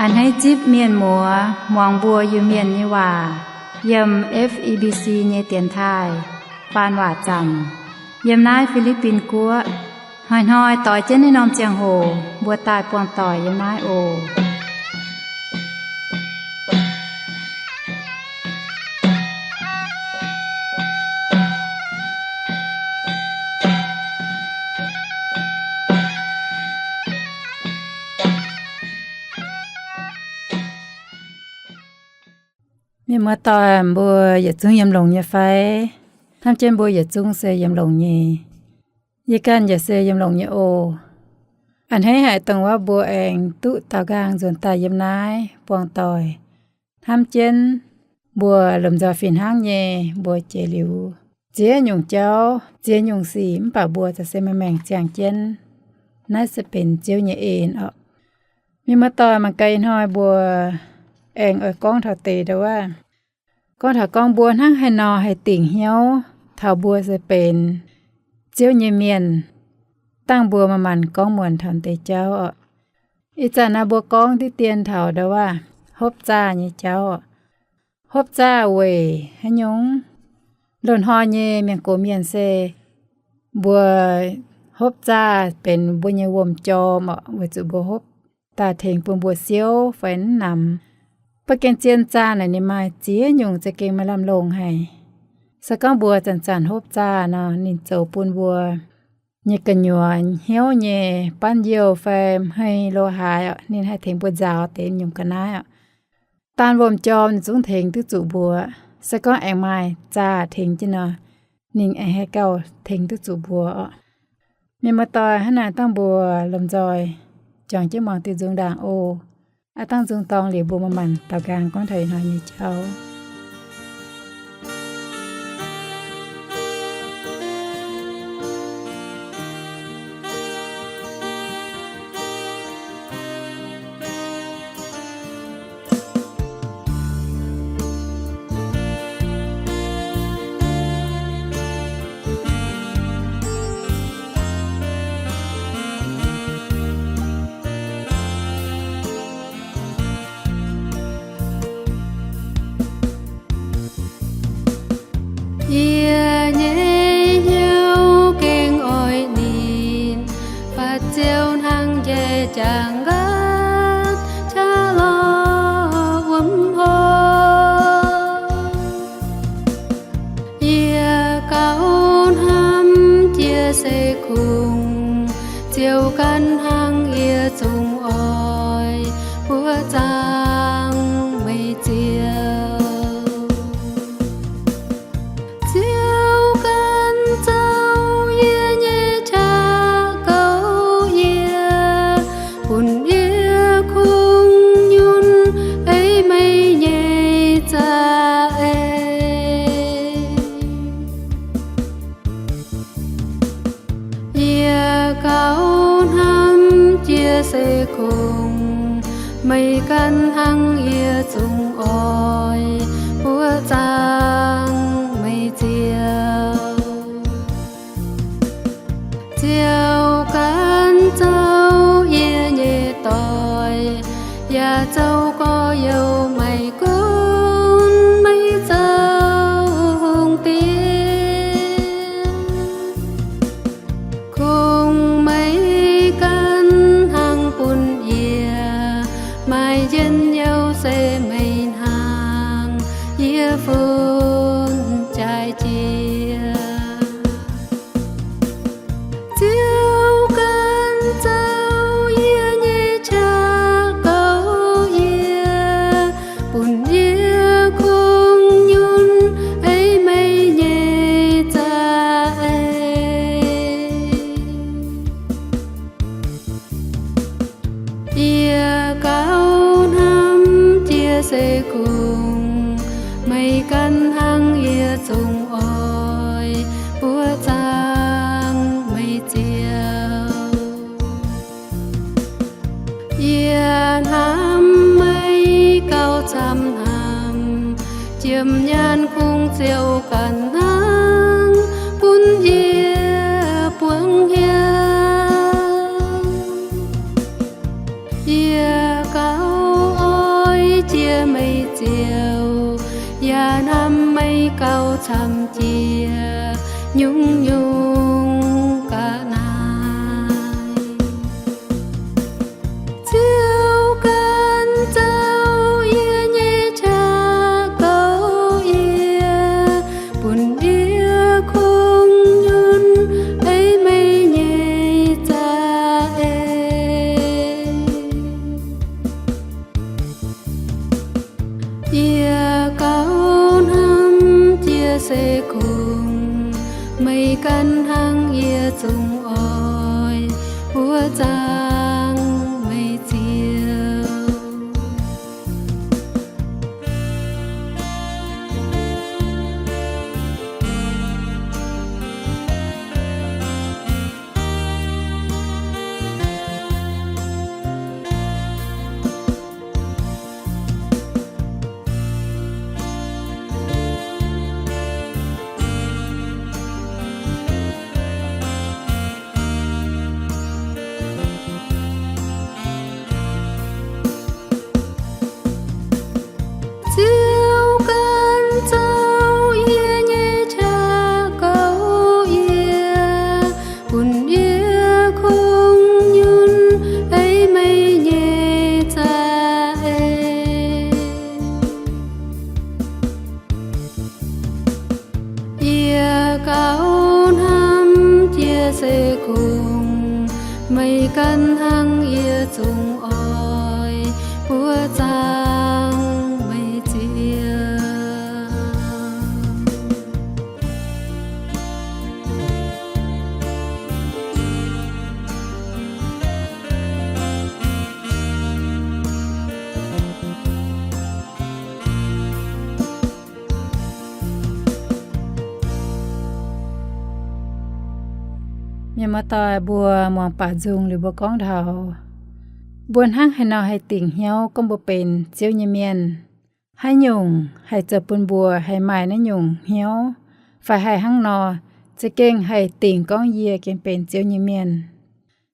Hneiv zipv mienh muoz muangx mbuo Iu-Mienh nyei waac yiem F E B C nyei dienx taaih faan waac zanc yiem naaiv Fi^li^bin Guoqv. Hnoi-hnoi doix jienv naaiv norm ziangh hoc mbuo daaih buangh doic yiem naaiv oc. Mienh muoz-doic, mbuo yietc zungv yiem longx nyei fai? Hnamv jienv mbuo yietc zungv se yiem longx nyei. Yie ganh yaac se yiem longx nyei oc. A'hneiv haic dongh wuov mbuo aengx duqv daaux nqaang nzuonx daaih yiem naaiv buangh doic. Hnamv jienv mbuo lomh nzoih fih hnangv nyei, mbuo jiex liuz ziex nyungc jauv, ziex nyungc sic, mv baac mbuo za'gengh se maengc ziangh jienv. Naaiv se benx Ziouv nyei en oc. Mienh muoz-doic, mangc gaax ih hnoi mbuo aengx oix gorngv taux deix ndau wuov. Gorngv taux gorngv mbuo hnangv haaix nor haih dingc hnyouv taux mbuo se benx Ziouv nyei mienh, dangh mbuo manc-manc gorngv muonc taux deix jauv oc. Ih zanc naaiv mbuo gorngv diqv dien taux ndau wuov hopv zaah nyei jauv oc. Hopv zaah weic haaix nyungc? Loz-hnoi nyei mienh gox mienh se mbuo hopv zaah benx mbuo nyei wuom-jorm oc, weic zuqc mbuo hopv daaih tengx bun mbuo siouv fai mv namx. Ba'gi zien zaah naaic ninh maaih ziex nyungc za'gengh maaih lamh longc haic. Se gorngv mbuo zanc-zanc hopv zaah nor, ninh zoux bun mbuo nyei gu'nyuoz hnyouv nyei banv youh fai hmei lo haaix oc, ninh haih tengx mbuo nzaaux deix nyungc ga'naaiv oc. Daan wuom-jorm ninh zungv tengx duqv zuqc mbuo. Se gorngv aengx maaih zaah tengx jienv nor, ninh aengx haih gauh tengx duqv zuqc mbuo oc. Mienh muoz-doic, hnangv naaic dangh mbuo lomh nzoih juangc jienv muangx diuh nzung ndaangc oc. Aav dangh nzung dorngx liuz mbuo manc-manc daaux nqaang gorngv taux ih hnoi nyei jauv. Yie nyei hnyouv gengh oix ninh, fatv Ziouv hnangv njaih jangx nqaatv qaqv lorh wuom hlo. Yie gauh hnamv jiex se kungx, Ziouv gan hnangv yie zungv oix buoqc zaangc meih Ziouv. Ziouv gan zouv yie nyei qaqv goux yie, bun yie kungx nyunc ei meih nyei za'eix. Yie gauh hnamv jiex se kungx, meih gan hnangv yie zungv oix buoqc zaangc meih Ziouv. Ziouv gan zouv yie nyei doic, yaac zouv gorx-youz maiv gunv meih zoux hungh diex. Kungx meih gan hnangv bun yie maaih njien-youh se meih hnangv, yie fun jaaix jiex. Ziouv gan zouv yie nyei qaqv goux yie, bun yie kungx nyunc ei meih nyei za'eix. Yie gauh hnamv jiex se kungx, meih gan hnangv yie zungv oix buoqc zaangc meih Ziouv. Yie hnamv meih gauh camv hnamv, jiem nyaanh kungx Ziouv ganh hnangv bun yie buangv hnyouv. Yie gauh Ziouv, yaac hnamv meih gauh camv jiex nyungc-nyungc ga'naaiv. Ziouv ganh zoux yie nyei qaqv gouv yie, bun yie kungx nyunc ei meih nyei za'eix. Yie gauh hnamv jiex se kungx meih ganh hnangv yie zungv oix buov zaangc meih Ziouv. Ziouv ganh zoux yie nyei qaqv gouv yie, bun yie kungx nyunc ei meih nyei za'eix. Yie gauh hnamv jiex se kungx meih ganh hnangv yie zungv oix buov zaangc meih Ziouv. Mienh muoz-doic mbuo muangx baac nzung liuz mbuo gorngv taux, mbuo hnangv haaix nor haih dingc hnyouv gorngv mbuo benx Ziouv nyei mienh? Haaix nyungc haih zoux bun mbuo haih maaih naaiv nyungc hnyouv, fai haih hnangv nor za'gengh haih dingc gorngv yie gengh benx Ziouv nyei mienh?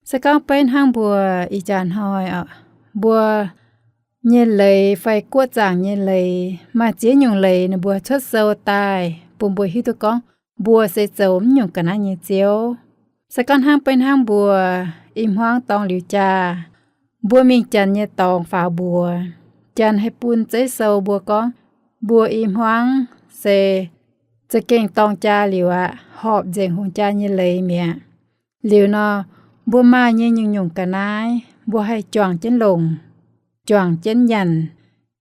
Se gorngv beiv hnangv mbuo ih jaax hnoi oc, mbuo nyei leiz fai guoqv zaangc nyei leiz, maaih ziex nyungc leiz ninh mbuo cuotv sou daaih bun mbuo hiuv duqv gorngv mbuo se zoux mv nyungc ga'naaiv nyei ziouv. Se gorngv hnangv beiv hnangv mbuo i hmuangv dorng liuz jaa, mbuo mingh janx nyei dorngx faaux mbuox, janx haih bun zeiv sou mbuo gorngv mbuo i hmuangv se za'gengh dorng jaa liuz aqv, horpc nzengc hungh jaa nyei leiz mi'aqv. Liuz nor, mbuo maaih nyei nyungc-nyungc ga'naaiv mbuo haih juangc jienv longc, juangc jienv nyanc,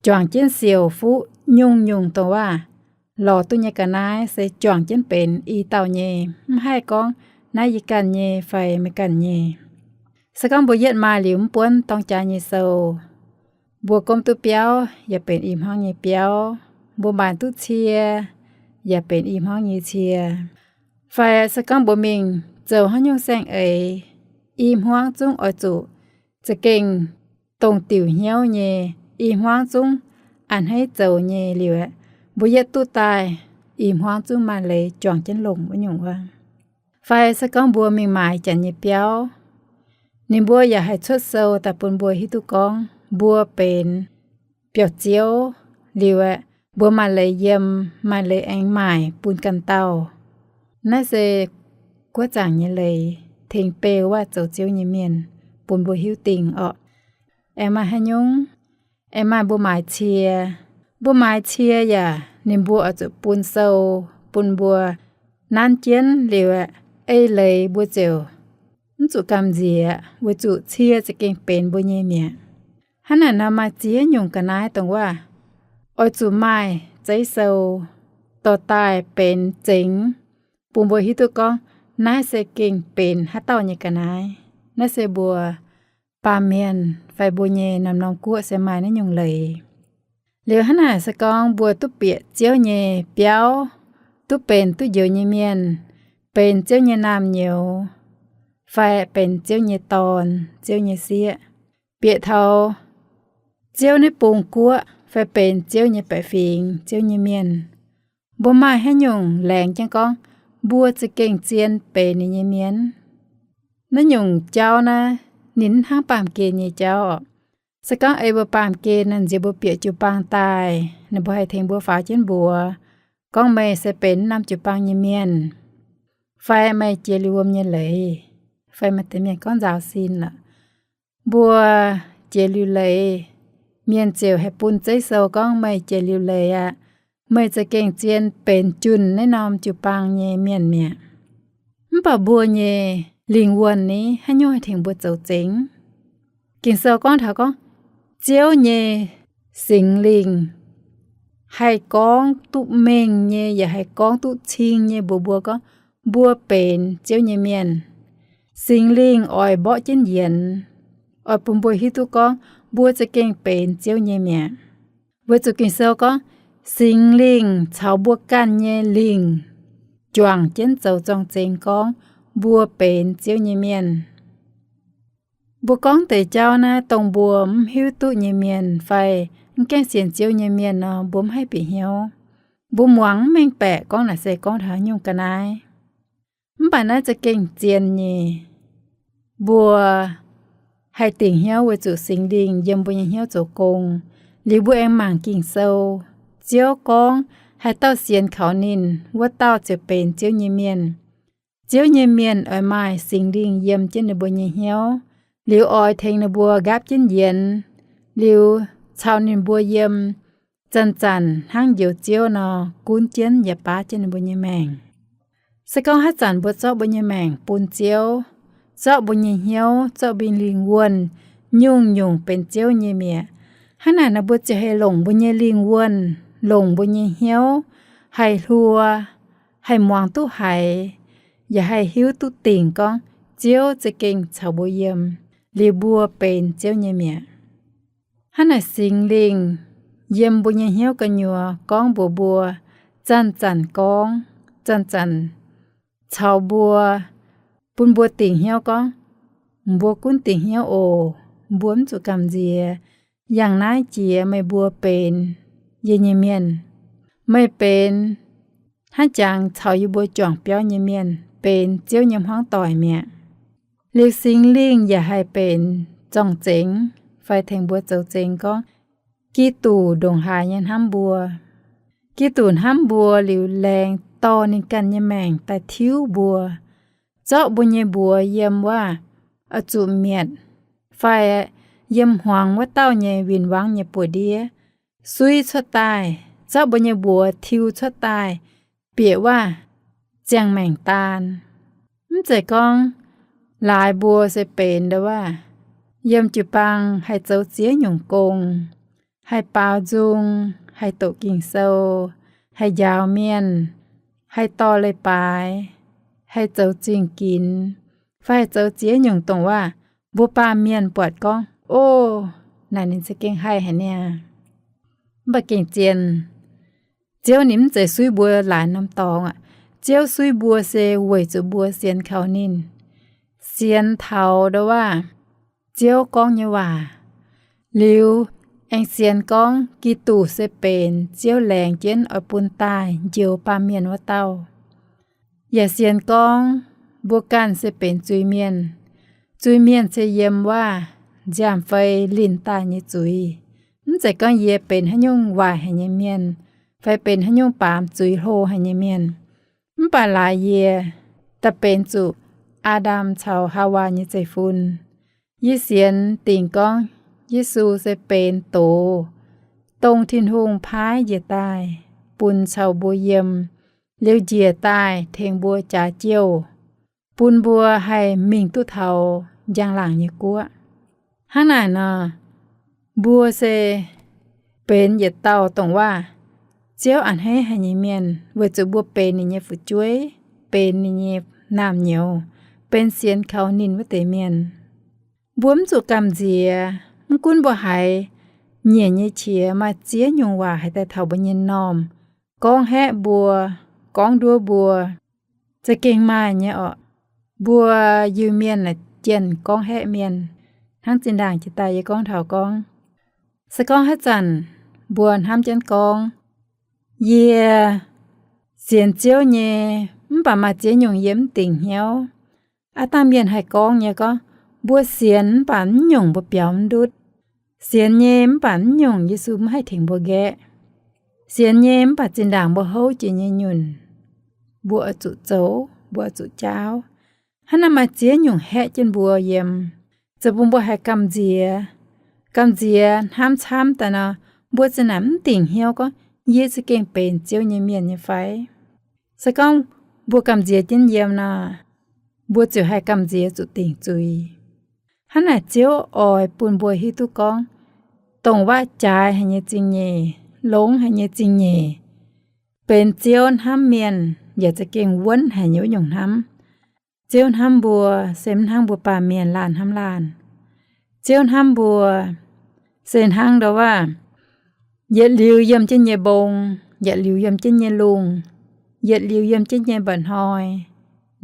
juangc jienv siouc fuqv nyungc-nyungc dongh waac lorz duqv nyei ga'naaiv se juangc jienv benx i dauh nyei, mv haih gorngv naaiv yie ganh nyei fai meih ganh nyei. Se gorngv mbuo yietv maaih liuz mv buonv dorng jaa nyei sou, mbuo gomv duqv biauv yaac benx i hmuangv nyei biauv, mbuo maaic duqv cie yaac benx i hmuangv nyei cie. Fai se gorngv mbuo mingh zoux haaix nyungc saeng-eix, i hmuangv zungv oix zuqc za'gengh dongh diuc hnyouv nyei, i hmuangv zungv a'hneiv zoux nyei liuz aeqv, mbuo yietv duqv daaih, i hmuangv zungv maaih leiz juangc jienv longc wuov nyungc wuov. Fai se gorngv mbuo mingh maaiz janx nyei biauv, ninh mbuo yaac haih cuotv sou daaih bun mbuo hiuv duqv gorngv mbuo benx biauv-ziouv liuz aeqv, mbuo maaih leiz yiem, maaih leiz aengx maaic bun ganh dauh. Naaiv se guoqv zaangc nyei leiz tengx beu waac zoux ziouv nyei mienh bun mbuo hiuv dingc orqc. Aengx maaih haaix nyungc? Aengx maaih mbuo maaiz cie. Mbuo maaiz cie yaac ninh mbuo oix zuqc bun sou bun mbuo nanv jienv liuz aeqv, ei leiz mbuo ziouc mv zuqc gamh nziex weic zuqc cie za'gengh benx mbuo nyei mi'aqv. Hnangv naaic nor maaih ziex nyungc ga'naaiv dongh waac oix zuqc maaih zeiv sou dorh daaih benx zengx bun mbuo hiuv duqv gorngv naaiv se gengh benx haaix dauh nyei ga'naaiv. Naaiv se mbuo baamh mienh fai mbuo nyei norm-norm guoqv se maaih naaiv nyungc leiz. Liuz hnangv naaic se gorngv mbuo duqv bieqc Ziouv nyei biauv, duqv benx duqv njoux nyei mienh, benx Ziouv nyei naamh nyouz, fai benx Ziouv nyei dorn, Ziouv nyei sieqv, bieqc taux Ziouv naaiv bung guoqv fai benx Ziouv nyei baeqc fingx, Ziouv nyei mienh, mbuo maaih haaix nyungc laengz jienv gorngv mbuo za'gengh zien benx ninh nyei mienh? Naaiv nyungc jauv naaiv ninh mv hnangv baamh gen nyei jauv orqc. Se gorngv ei mbuo baamh gen nor, nziex mbuo bieqc jiu-baang daaih, ninh mbuo haih tengx mbuo faaux jienv mbuox gorngv, meih se benx naaiv norm jiu-baang nyei mienh, fai meih jiex liuz wuom nyei leiz, fai maaih deix mienh gorngv nzaaux sin lorqc. Mbuo jiex liuz leiz, mienh ziouc haih bun zeiv sou gorngv, meih jiex liuz leiz aqv. Meih za'gengh zien benx junh naaiv norm jiu-baang nyei mienh mi'aqv. Mv baac mbuo nyei lingh wuonh ni haaix nyungc haih tengx mbuo zoux zengx? Ging-Sou gorngv taux gorngv, Ziouv nyei Singx Lingh haih gorngv duqv mengh nyei, yaac haih gorngv duqv cing nyei mbuox mbuo gorngv, mbuo benx Ziouv nyei mienh. Singx Lingh oix mborqv jienv yienx, oix bun mbuo hiuv duqv gorngv mbuo za'gengh benx Ziouv nyei mi'aqv. Weic zuqc Ging-Sou gorngv, Singx Lingh caux mbuo ganh nyei lingh juangc jienv zoux zorng-zengx gorngv mbuo benx Ziouv nyei mienh. Mbuo gorngv deix jauv naaiv dongh mbuo mv hiuv duqv nyei mienh fai mv gaengh sienx Ziouv nyei mienh nor, mbuo mv haih bieqc hnyouv. Mbuo muangx mv mengh baeqc gorngv naaic se gorngv taux haaix nyungc ga'naaiv. Mv baac naaiv za'gengh zien nyei. Mbuo haih dingc hnyouv weic zuqc Singx Lingh yiem mbuo nyei hnyouv zoux gong. Liuz mbuo aengx mangc Ging-Sou, Ziouv gorngv haaix dauh sienx kaux ninh, wuov dauh ziouc benx Ziouv nyei mienh. Ziouv nyei mienh oix maaih Singx Lingh yiem jienv ninh mbuo nyei hnyouv, liuz oix tengx ninh mbuo nqaapv jienv yienx, liuz caux ninh mbuo yiem, zanc-zanc hnangv njoux Ziouv nor, gunv jienv yaac baav jienv ninh mbuo nyei maengc. Se gorngv haaix zanc mbuo zorqv mbuo nyei maengc bun Ziouv, zorqv mbuo nyei hnyouv, zorqv mbuo nyei lingh wuonh, nyungc-nyungc benx Ziouv nyei mi'aqv, hnangv naaic nor mbuo ziouc haih longc mbuo nyei lingh wuonh, longc mbuo nyei hnyouv, haih hluo, haih muangx duqv haiz, yaac haih hiuv duqv dingc gorngv Ziouv za'gengh caux mbuo yiem, liuz mbuo benx Ziouv nyei mi'aqv. Hnangv naaic Singx Lingh yiem mbuo nyei hnyouv gu'nyuoz gorngv mbuox mbuo, zanc-zanc gorngv, zanc-zanc caux mbuo, bun mbuo dingc hnyouv gorngv, mbuo gunv dingc hnyouv oc. Mbuo mv zuqc gamh nziex. Yangh naaiv jiex meih mbuo benx yie nyei mienh. Meih benx hnangv jangx caux yie mbuo juangc biauv nyei mienh, benx Ziouv nyei hmuangv doic mi'aqv. Liuz Singx Lingh yaac haih benx zorng-zengx fai tengx mbuo zoux zengx gorngv, Giduc ndongc haaix nyei hnamv mbuo. Giduc hnamv mbuo liuz laengz dorh ninh ganh nyei maengc daaih tiuv mbuo, zorqv mbuo nyei mbuox yiem wuov oix zuqc mietc fai yiem hmuangx wuov dauh nyei win-wangv nyei buoz-ndiev suiv cuotv daaih, zorqv mbuo nyei mbuox tiuv cuotv daaih, bieqc wuov ziangh maengc daan. Mv zeiz gorngv laaix mbuo se benx ndau wuov, yiem jiu-baang haih zoux ziex nyungc gong, haih baaux nzung, haih doqc Ging-Sou, haih njaaux mienh, haih dorh leiz-baaix, haih zoux zingh ginx, fai haih zoux ziex nyungc dongh wuov, mbuo baamh mienh buatc gorngv, Ov, naaic ninh za'gengh haih haic niaa. Mv baac gengh zien, Ziouv ninh mv zeiz suiv mbuo laaix norm dorngx aqv. Ziouv suiv mbuo se weic zuqc mbuo sienx kaux ninh, sienx taux ndau wuov Ziouv gorngv nyei waac, liuz aengx sienx gorngv Giduc se benx Ziouv laengz jienv oix bun daaih njoux baamh mienh wuov dauh. Yaac sienx gorngv mbuo ganh se benx zuiz-mienh. Zuiz-mienh se yiem wuov nziaamv-fei linh daaih nyei zuiz. Mv zeiz gorngv yie benx haaix nyungc waaic haic nyei mienh, fai benx haaix nyungc baamz zuiz hlo haic nyei mienh. Mv baac laaix yie daaih benx zuqc Aa^ndam caux Haawaa nyei zeiv-fun. Yie sienx dingc gorngv Yesu se benx doz, dongh Tin-Hungh paaiv njiec daaih bun caux mbuo yiem, liuz njiec daaih tengx mbuo jaax jouh, bun mbuo haih mingh duqv taux njang-laangc nyei guoqv. Hnangv naaic nor, mbuo se benx yietc dauh dongh waac Ziouv a'hneiv haic nyei mienh, weic zuqc mbuo benx ninh nyei fu'jueiv, benx ninh nyei naamh nyouz, benx sienx kaux ninh wuov deix mienh. Mbuo mv zuqc gamh nziex, mv gunv mbuo haiz nyienc nyei qiex maaih ziex nyungc waac haih daaih taux mbuo nyei m'normh, gorngv haeqv mbuo, gorngv nduov mbuo, za'gengh maaih nyei orqc. Mbuo Iu-Mienh naaic jienh gorngv haeqv mienh, hnangv zinh ndaangc jiex daaih yie gorngv taux gorngv, se gorngv haaix zanc mbuo hnamv jienv gorngv, yie sienx Ziouv nyei, mv baac maaih ziex nyungc yie mv dingc hnyouv. Aav dangh mienh haih gorngv nyei gorngv, mbuo sienx mv baac mv nyungc mbuo biaux mv ndutv. Sienx nyei mv baac mv nyungc, Yesu mv haih tengx mbuo nqaeqv. Sienx nyei mv baac zinh ndaangc mbuo houv jiex nyei nyunc, mbuo oix zuqc zoux, mbuo oix zuqc jaauv. Hnangv naaic maaih ziex nyungc haeqv jienv mbuo yiem, zoux bun mbuo haiz gamh nziex. Gamh nziex hnamv camv daaih nor, mbuo za'naaic mv dingc hnyouv gorngv, yie za'gengh benx Ziouv nyei mienh nyei fai? Se gorngv mbuo gamh nziex jienv yiem nor, mbuo ziouc haih gamh nziex zuqc dingc zuiz. Hnangv naaic Ziouv oix bun mbuo hiuv duqv gorngv, dongh waac jaaix haic nyei zingh nyeic, longx haic nyei zingh nyeic, benx Ziouv hnamv mienh yaac za'gengh wuonv haic nyei wuov nyungc hnamv. Ziouv hnamv mbuo se mv hnangv mbuo baamh mienh laanh hnamv laanh. Ziouv hnamv mbuo se hnangv ndo waac, yietc liuz yiem jienv nyei mbong, yietc liuz yiem jienv nyei lungh, yietc liuz yiem jienv nyei mba'hnoi,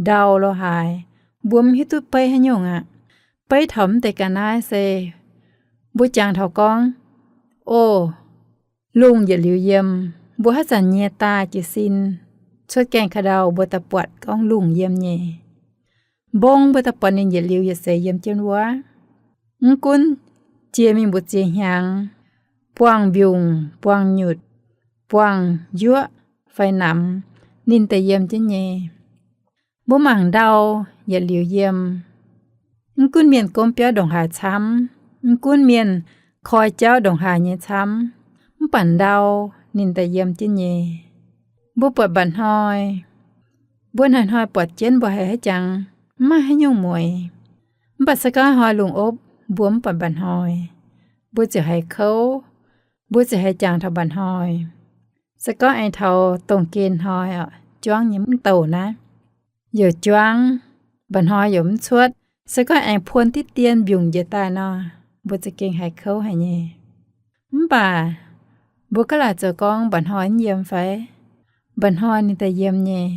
ndau lo haaix, mbuo mv hiuv duqv beiv haaix nyungc aqv. Beiv taux mv deix ga'naaiv se mbuo jangx taux gorngv, o, lungh yietc liuz yiem, mbuo haaix zanc nyie daaih jiez sin cuotv gaengh ka'ndau mbuo daaih buatc gorngv lungh yiem nyei. Mbong mbuo daaih buatc ninh yietc liuz yietc seix yiem jienv wuov. Mv gunv jiex mingh mbu'ziex hnyangx, buangh mbiungc, buangh nyutc, buangh njuoqc fai namx, ninh daaih yiem jienv nyei. Mbuo mangc ndau yietc liuz yiem. Mv gunv mienh gomv biauv ndongc haaix camv, mv gunv mienh koi jauv ndongc haaix nyei camv, mv baac ndau ninh daaih yiem jienv nyei. Mbuo buatc mba'hnoi, mbuo hnoi-hnoi buatc jienv mbuo haiz haaix jangx mv maaih haaix nyungc mueix. Mv baac se gorngv hnoi lungh opv mbuo mv buatc mba'hnoi, mbuo ziouc haiz kouv, mbuo ziouc haiz jangx taux mba'hnoi. Se gorngv aengx taux dongh gen hnoi oc, juangv nyei mv douc naaiv, youc juangv, mba'hnoi youc mv cuotv. Se gorngv aengx puon diqv dien mbiungc njiec daaih nor, mbuo za'gengh haiz kouv haic nyei. Mv baac mbuo gaav laaic zoux gorngv mba'hnoi mv yiem fai? Mba'hnoi ninh daaih yiem nyei.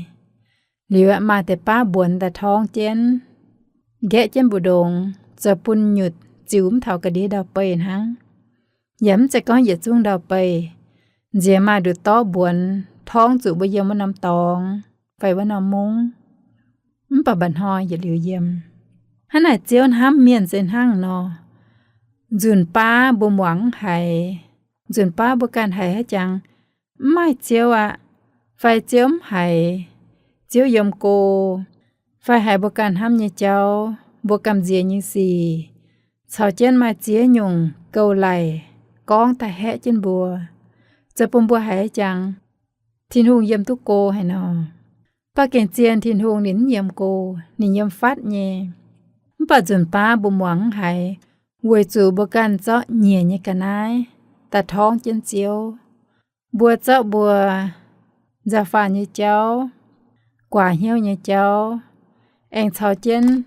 Liuz aeqv, maaih deix baav mbuonx daaih torngv jienv, nqaeqv jienv mbu'ndongx, zoux bun nyutc ziux mv taux ga'ndiev ndau-beih hnangv. Yaac mv zeiz gorngv yietc zungv ndau-beih, nziex maaih nduqc dorv mbuonx torngv zuqc mbuo yiem wuov norm dorngx fai wuov norm mungv. Mv baac mba'hnoi yietc liuz yiem. Hnangv naaic Ziouv hnamv mienh se hnangv nor. Nzunc baav mbuo muangx mv haiz, nzunc baav mbuo ganh haiz haaix jangx mv maaih Ziouv aqv, fai Ziouv mv haiz, Ziouv yiem go, fai haiz mbuo ganh hnamv nyei jauv, mbuo gamh nziex nyei sic, caux jienv maaih ziex nyungc gouv-laic gorngv daaih haeqv jienv mbuo, zoux bun mbuo haiz jangx Tin-Hungh yiem duqv go haic nor. Mv baac gengh zien Tin-Hungh ninh mv yiem go, ninh yiem fatv nyei. Mv baac nzunc baav mbuo muangx mv haiz, weic zuqc mbuo ganh zorqv nyiec nyei ga'naaiv daaih torngv jienv Ziouv. Mbuo zorqv mbuo nzauh faanh nyei jauv, guaax hnyouv nyei jauv, aengx caux jienv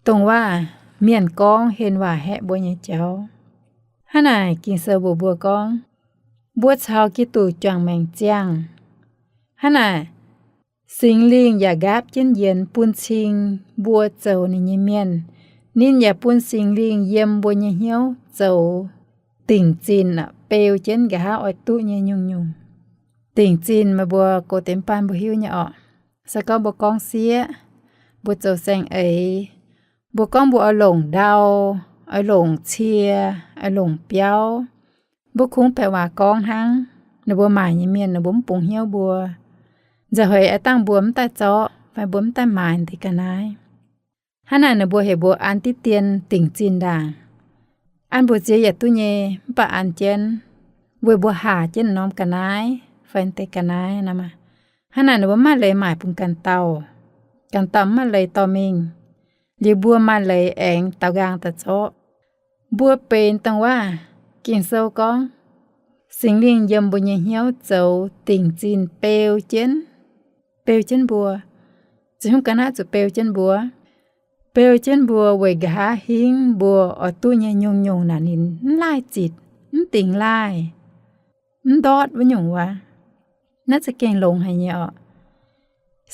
dongh waac mienh gorngv hen waac haeqv mbuo nyei jauv. Hnangv naaic Ging-Sou mbuox mbuo gorngv, mbuo caux Giduc juangc maengc ziangh. Hnangv naaic Singx Lingh yaac nqaapv jienv yienx bun cing mbuo zoux ninh nyei mienh. Ninh yaac bun Singx Lingh yiem mbuo nyei hnyouv zoux dingc zinh, beu jienv nqa'haav oix duqv nyei nyungc-nyungc. Dingc zinh meih mbuo gox deix mv baan mbuo hiuv nyei orqc. Se gorngv mbuo gorngv sieqv, mbuo zoux saeng-eix, mbuo gorngv mbuo oix longc ndau, oix longc cie, oix longc biauv, mbuo kungx baeqc waac gorngv hnangv. Ninh mbuo maaic nyei mienh ninh mbuo mv bungx hnyouv mbuo. Nzauh heix aav dangh mbuo mv daaih zorqv fai mbuo mv daaih maaic deix ga'naaiv. Hnangv naaic ninh mbuo heuc mbuo an diqv dien dingc zinh ndaangc. An mbu'ziex yaac duqv nyei, mv baac an jienv, weic mbuo haah jienv norm ga'naaiv fai deix ga'naaiv nor maah. Hnangv naaic ninh mbuo mv maaih leiz maaic bun ganh dauh, ganh dauh mv maaih leiz dorh mingh. Liuz mbuo maaih leiz aengx daaux nqaang daaih zorqv. Mbuo benx dongh waac Ging-Sou gorngv, Singx Lingh yiem mbuo nyei hnyouv zoux dingc zinh beu jienv, beu jienv mbuo. Ziouv ga'naaiv zuqc beu jienv mbuo, beu jienv mbuo weic nqa'haav hingv mbuo oix duqv nyei nyungc-nyungc naaic ninh mv laaih zitc, mv dingx laaih, mv ndortv wuov nyungc waac. Naaiv za'gengh longx haic nyei orqc.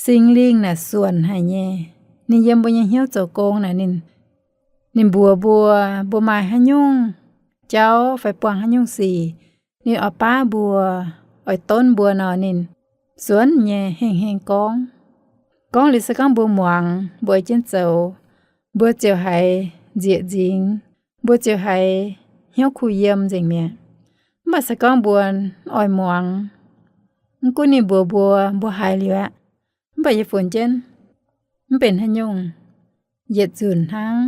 Singx Lingh naaic suonc haic nyei. Ninh yiem mbuo nyei hnyouv zoux gong naaic ninh, ninh mbuox mbuo, mbuo maaih haaix nyungc jauv fai buangh haaix nyungc sic, ninh oix baav mbuo, oix donv mbuo nor, ninh suonc nyei hengh hengh gorngv. Gorngv liuz se gorngv mbuo muangx, mbuo ei jienv zoux, mbuo ziouc haiz nzieqc nzingx, mbuo ziouc haiz hnyouv kuh yiem nzengc mi'aqv. Mv baac se gorngv mbuo oix muangx, mv gunv ninh mbuox mbuo, mbuo haiz liuz aqv. Mv baac yie funx jienv, mv benx haaix nyungc, yietc nzunc hnangv,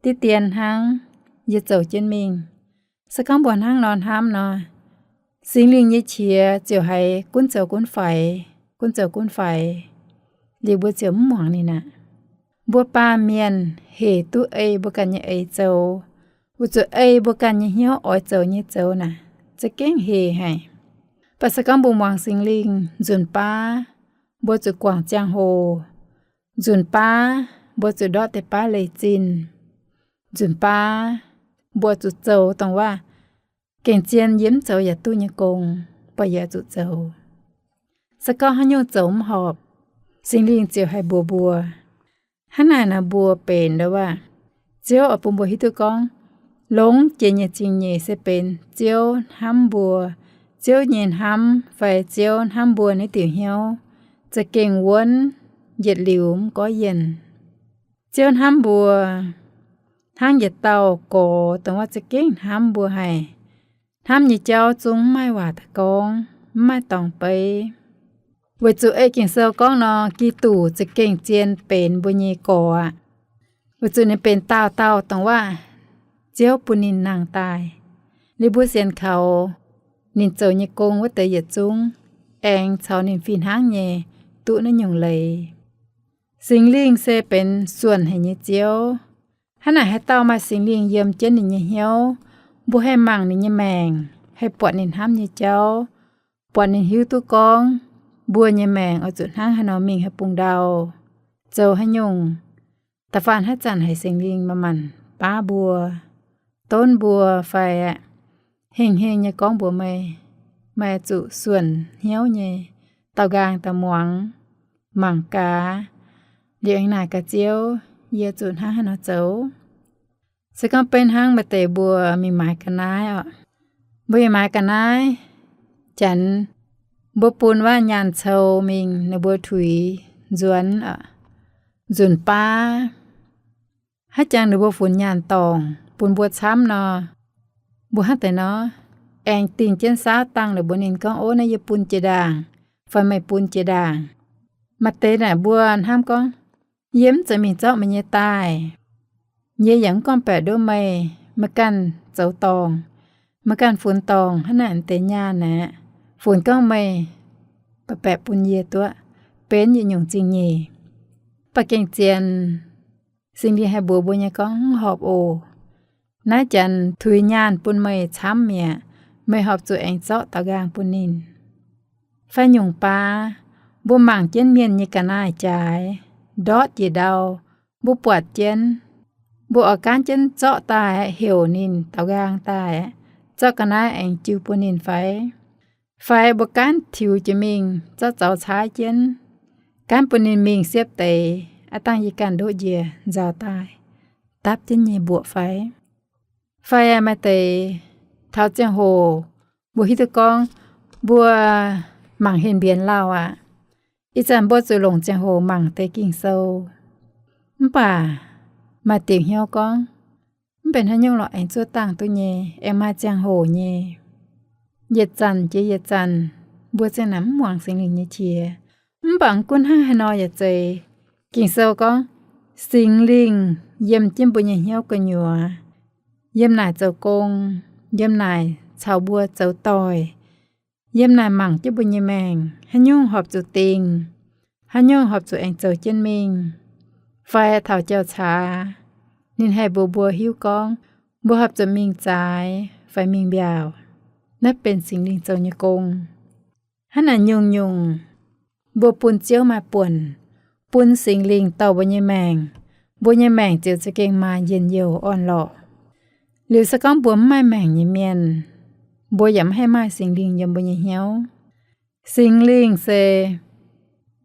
diqv dien hnangv, yie zoux jienv mingh. Se gorngv mbuo hnangv nor hnamv nor, Singx Lingh nyei qiex ziouc haiz gunv zoux gunv faix, gunv zoux gunv faix, liuz mbuo ziouc mv muangx ninh aqv. Mbuo baamh mienh hec duqv ei mbuo ganh nyei eix zoux, weic zuqc ei mbuo ganh nyei hnyouv oix zoux nyei zoux naaic za'gengh hec haic. Mv baac se gorngv mbuo muangx Singx Lingh, nzunc baav mbuo zuqc guangc ziangh hoc, nzunc baav mbuo zuqc ndortv deix baav leiz zinh, nzunc baav mbuo zuqc zoux dongh waac gengh zien yie mv zoux yaac duqv nyei gong, mv baac yie zuqc zoux. Se gorngv haaix nyungc zoux mv horpc, Singx Lingh ziouc haih mbuox mbuo. Hnangv naaic nor mbuo benx ndo waac, Ziouv oix bun mbuo hiuv duqv gorngv, longx jiex nyei zingh nyeic se benx Ziouv hnamv mbuo. Ziouv nyei hnamv fai Ziouv hnamv mbuo naaiv diuc hnyouv za'gengh wuonv, yietc liuz mv gorngv yienh. Ziouv hnamv mbuo hnangv yietc dauh gorx dongh waac za'gengh hnamv mbuo haic. Hnamv nyei jauv zungv mv maaih waac daaih gorngv, mv maaih dorngx beiv. Weic zuqc ei Ging-Sou gorngv nor, Giduc za'gengh zien benx mbuo nyei gorx aqv. Weic zuqc ninh benx dauh dauh dongh waac Ziouv bun ninh nangh daaih. Liuz mbuo sienx kaux ninh zoux nyei gong wuov deix yietc zungv aengx caux ninh fih hnangv nyei duqv naaiv nyungc leiz. Singx Lingh se benx suonc haic nyei Ziouv. Hnangv naaic haaix dauh maaih Singx Lingh yiem jienv ninh nyei hnyouv, mbuo haih mangc ninh nyei maengc, haih buatc ninh hnamv nyei jauv, buatc ninh hiuv duqv gorngv mbuo nyei maengc oix zuqc hnangv haaix nor mingh haaix bung ndau, zoux haaix nyungc. Da'faanh haaix zanc haiz Singx Lingh manc-manc baav mbuo, donv mbuo fai hengh hengh nyei gorngv mbuox meih, meih zuqc suonc hnyouv nyei, daaux nqaang daaih muangx, mangc gaax, liuz aengx naaic gaax Ziouv, yie zuqc hnangv haaix nor zoux? Se gorngv beiv hnangv maaih deix mbuo mingh maaiz ga'naaiv oc. Mbuo mingh maaiz ga'naaiv, janx mbuo bun waac nyaanh cou mingh ninh mbuo tuix nzuonx oc, nzunc baav haaix jangx ninh mbuo funx nyaanh dorngc bun mbuo camv nor, mbuo hnangv deix nor, aengx dingh jienv saauv dangh ninh mbuo, ninh gorngv, Ov, naaiv yie bun jiex ndaangc, fai meih bun jiex ndaangc. Maaih deix naaic mbuo hnamv gorngv, Yie mv zeiz mingh zorqv meih nyei daaih. Yie yaac mv gorngv-baeqc nduov meih. Meih ganh zoux dorngc, meih ganh funx dorngc hnangv naaic deix nyaanh aeqv, funx gorngv meih baeqc bun yie duqv, benx yietc nyungc zingh nyeic. Mv baac gengh zien Singx Lingh haih mbuox mbuo nyei gorngv, Mv horpc oc. Naaiv janx tuix nyaanh bun meih camv mi'aqv. Meih horpc zuqc aengx zorqv daaux nqaang bun ninh. Fai nyungc baav, mbuo mangc jienv mienh nyei ga'naaiv-jaaix, ndortv njiec ndau, mbuo buatc jienv, mbuo oix gaanv jienv zorqv daaih heuc ninh daaux nqaang daaih, zorqv ga'naaiv aengx jiu bun ninh fai? Fai mbuo gaanv tiux jiex mingh zorqv zaux caaiv jienv, gaanv bun ninh mingh siepv deix, aav dangh yie ganh ndoqv njiec nzauh daaih, dapv jienv nyei mbuoqc fai? Fai maaih deix taux ziangh hoc mbuo hiuv duqv gorngv mbuo mangc henh mbienx lauh aqv. Ih zanc mbuo zuqc longc ziangh hoc mangc deix Ging-Sou. Mv baac maaih diuc hnyouv gorngv, mv benx haaix nyungc lorqc, aengx zuov dangh duqv nyei, aengx maaih ziangh hoc nyei. Yietc zanc jiex yietc zanc, mbuo ziang naaic mv muangx Singx Lingh nyei qiex. Mv baac mv gunv hnangv haaix nor yaac zeiz, Ging-Sou gorngv Singx Lingh yiem jienv mbuo nyei hnyouv gu'nyuoz, yiem naaic zoux gong, yiem naaic caux mbuo zoux doic, yiem naaic mangc jienv mbuo nyei maengc, haaix nyungc horpc zuqc dingh, haaix nyungc horpc zuqc aengx zoux jienv mingh, fai taux jauv-caax, ninh haih mbuox mbuo hiuv gorngv mbuo horpc zuqc mingh zaaix fai mingh mbiaauc. Naaiv benx Singx Lingh zoux nyei gong. Hnangv naaic nyungc-nyungc mbuo bun Ziouv maaih buonc, bun Singx Lingh dorh mbuo nyei maengc, mbuo nyei maengc ziouc za'gengh maaih njien-youh orn-lorqc. Liuz se gorngv mbuo mv maaih maengc nyei mienh, mbuo yaac mv haih maaih Singx Lingh yiem mbuo nyei hnyouv. Singx Lingh se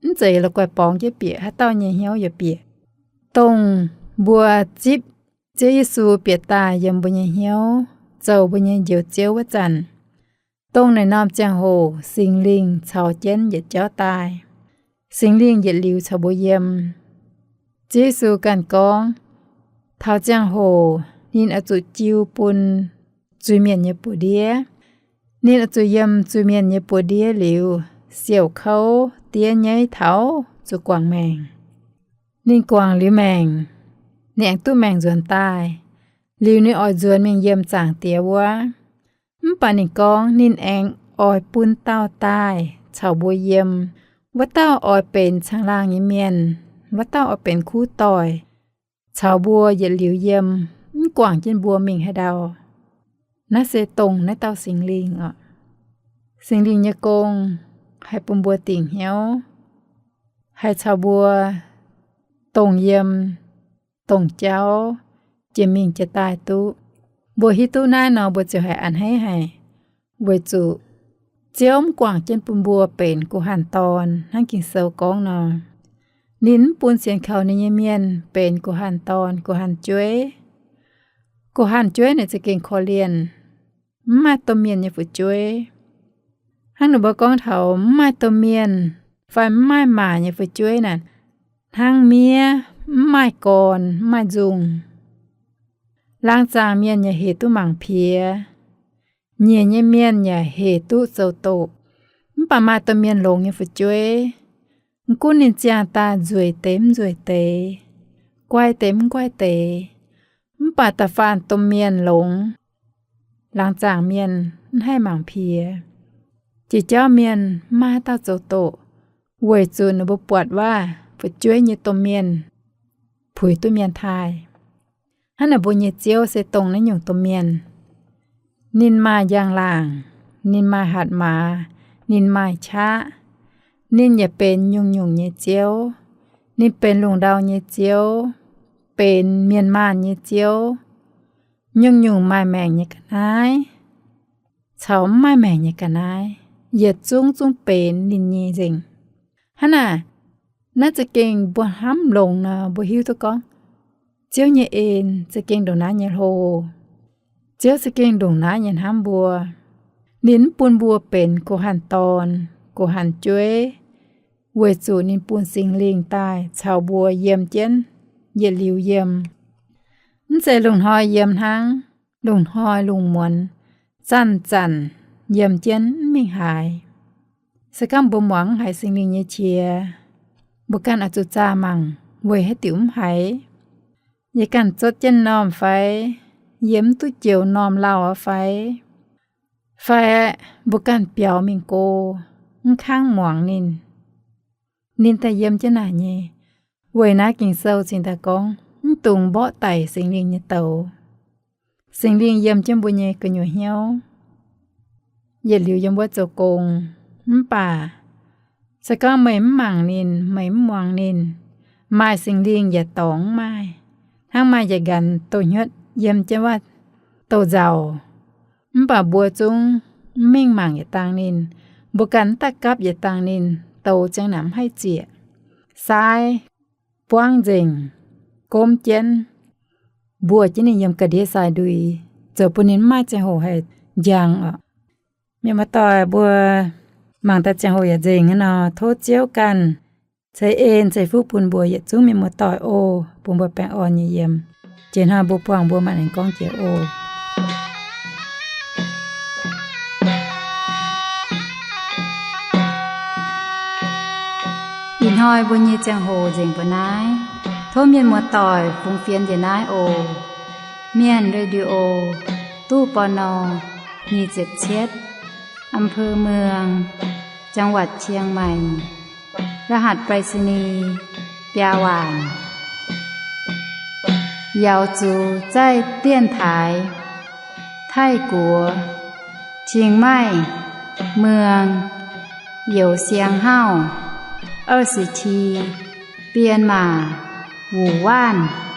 mv zeiz la'guaih borngz jienv bieqc, haaix dauh nyei hnyouv yaac bieqc. Dongh mbuo zipv Ziouv Yesu bieqc daaih yiem mbuo nyei hnyouv, zoux mbuo nyei Njoux Ziouv wuov zanc, dongh naaiv norm ziangh hoc Singx Lingh caux jienv yietc jauv daaih. Singx Lingh yietc liuz caux mbuo yiem. Ziouv Yesu ganh gorngv, taux ziangh hoc ninh oix zuqc jiu bun zuiz-mienh nyei buoz-ndiev. Ninh oix zuqc yiem zuiz-mienh nyei buoz-ndiev liuz, siouc kouv diev nyaiv taux zuqc guangc maengc. Ninh guangc liuz maengc, ninh aengx duqv maengc nzuonx daaih. Liuz ninh oix nzuonx mingh yiem Zaangc Diex wuov. Mv baac ninh gorngv ninh aengx oix bun dauh daaih caux mbuo yiem. Wuov dauh oix benx caangh laangh nyei mienh. Wuov dauh oix benx kuv doic caux mbuo yietc liuz yiem, mv guangc jienv mbuo mingh haaix ndau. Naaiv se dongh naaiv dauh Singx Lingh oc. Singx Lingh nyei gong haih bun mbuo dingc hnyouv, haih caux mbuo dongh yiem, dongh jauv, jiex mingh jiex daaih duqv. Mbuo hiuv duqv naaiv nor, mbuo ziouc haiz a'hneiv haic, weic zuqc Ziouv mv guangc jienv bun mbuo benx guh hanh dorn hnangv Ging-Sou gorngv nor. Ninh mv bun sienx kaux ninh nyei mienh benx guh hanh dorn, guh hanh jueiv. Guh hanh jueiv naaic za'gengh korv-lienh, mv maaih domh mienh nyei fu'jueiv. Hnangv ninh mbuo gorngv taux mv maaih domh mienh fai mv maaih maaic nyei fu'jueiv naaic, hnangv miev mv maaih gorn, mv maaih nzungh. Laangz zaangc mienh yaac hec duqv mangc piex, nyiec nyei mienh yaac hec duqv zoux doqc. Mv baac maaih domh mienh longx nyei fu'jueiv, mv gunv ninh ziangh daaih nzueic deix mv nzueic deix, guai deix mv guai deix, mv baac da'faanh domh mienh longx, laangz zaangc mienh mv haih mangc piex. Jiex jauv mienh mv maaih haaix dauh zoux doqc, weic zuqc ninh mbuo buatc waac fu'jueiv nyei domh mienh puix duqv mienh taaih. Hnangv naaic mbuo nyei Ziouv se dongh naaiv nyungc domh mienh. Ninh maaih njang-laangc, ninh maaih hatc maaz, ninh maaih qaqv. Ninh yaac benx nyungc-nyungc nyei Ziouv. Ninh benx lungh ndau nyei Ziouv, benx mienh maanh nyei Ziouv. Nyungc-nyungc maaih maengc nyei ga'naaiv caux mv maaih maengc nyei ga'naaiv, yietc zungv zungv benx ninh nyei nzengc. Hnangv naaic, naaiv za'gengh mbuo hnamv longx nor, mbuo hiuv duqv gorngv Ziouv nyei en za'gengh ndongc naaiv nyei hlo. Ziouv za'gengh ndongc naaiv nyei hnamv mbuo. Ninh mv bun mbuo benx guh hanh dorn, guh hanh jueiv, weic zuqc ninh bun Singx Lingh daaih caux mbuo yiem jienv, yietc liuz yiem. Mv zeiz lungh hnoi yiem hnangv, lungh hnoi lungh muonz, zanc-zanc yiem jienv mv mingh haaix. Se gorngv mbuo muangx mv haiz Singx Lingh nyei qiex, mbuo ganh oix zuqc zaah mangc weic haaix diuc mv haiz. Yie ganh zuotv jienv normh fai? Yie mv duqv joux normh lauh fai? Fai mbuo ganh biaux mingh go, mv kangv muangx ninh, ninh daaih yiem jienv naaic nyei. Weic naaiv Ging-Sou cingx daaih gorngv, mv dungx mborqv daic Singx Lingh nyei douz. Singx Lingh yiem jienv mbuo nyei gu'nyuoz hnyouv, yietc liuz yiem wuov zoux gong. Mv baac se gorngv meih mv mangc ninh, meih mv muangx ninh, maaih Singx Lingh yietc dorngx mv maaih. Hnangv maaih yietc nqanx douz-hnyuotv yiem jienv wuov douz-nzauc, mv baac mbuo zungv mv mingh mangc yietc dangh ninh. Mbuo ganh mv daaih gapv yietc dangh ninh, douz ziang naaic mv haih zieqc. Saaiv, buangv nzengc, gomv jienv, mbuox jienv ninh yiem ga'ndiev sai ndui, zoux bun ninh mv maaih ziangh hoc haih njang oc. Mienh muoz-doic, mbuo mangc daaih ziangh hoc yaac nzengc aqv nor, tov Ziouv ganh ceix en ceix fuqv bun mbuo yietc zungv mienh muoz-doic oc, bun mbuo baengh orn nyei yiem. Jiex hnoi mbuo buangh mbuo maaih aengx gorngv jiex oc. Ih hnoi mbuo nyei ziangh hoc nzengc mbuo naaiv. Tov mienh muoz-doic fungx fienx njiec naaiv oc. Mienh Radio, ตู้ ปณ. nyic ziepc cietv, อำเภอเมือง จังหวัดเชียงใหม่ รหัสไปรษณีย์ biaa waanc. Yaux zuqc zaih dienx taaix Taiv-Guoqv, Qing Maih, Mueng, Youz Siang Hauv, 二十七, Bienh Maac, Wuc Waanv.